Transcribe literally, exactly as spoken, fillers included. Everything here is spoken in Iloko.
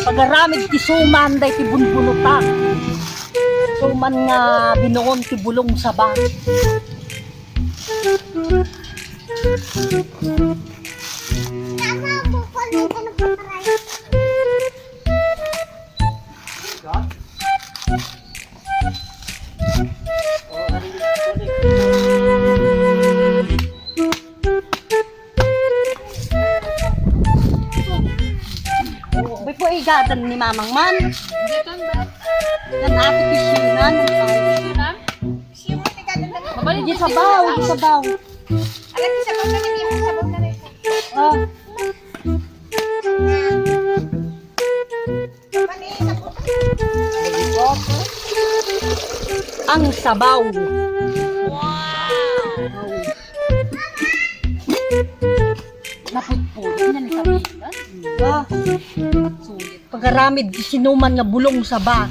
Pagaramid ti suman daytoy bunbunotan. Suman nga binuon ti bulong saba. Bay po, igadan ni Mamang man. Dito na. Yan ate, piscina, ng tao. Piscina? Piscina, igadan na. Mabalik. Di sabaw, di sabaw. Alam, di sabaw na, di sabaw na rin. Ah. Ang sabaw. Wow! Naputput na ni Camila. Ah. Sulit. Pagaramid ti sinuman nga bulong saba.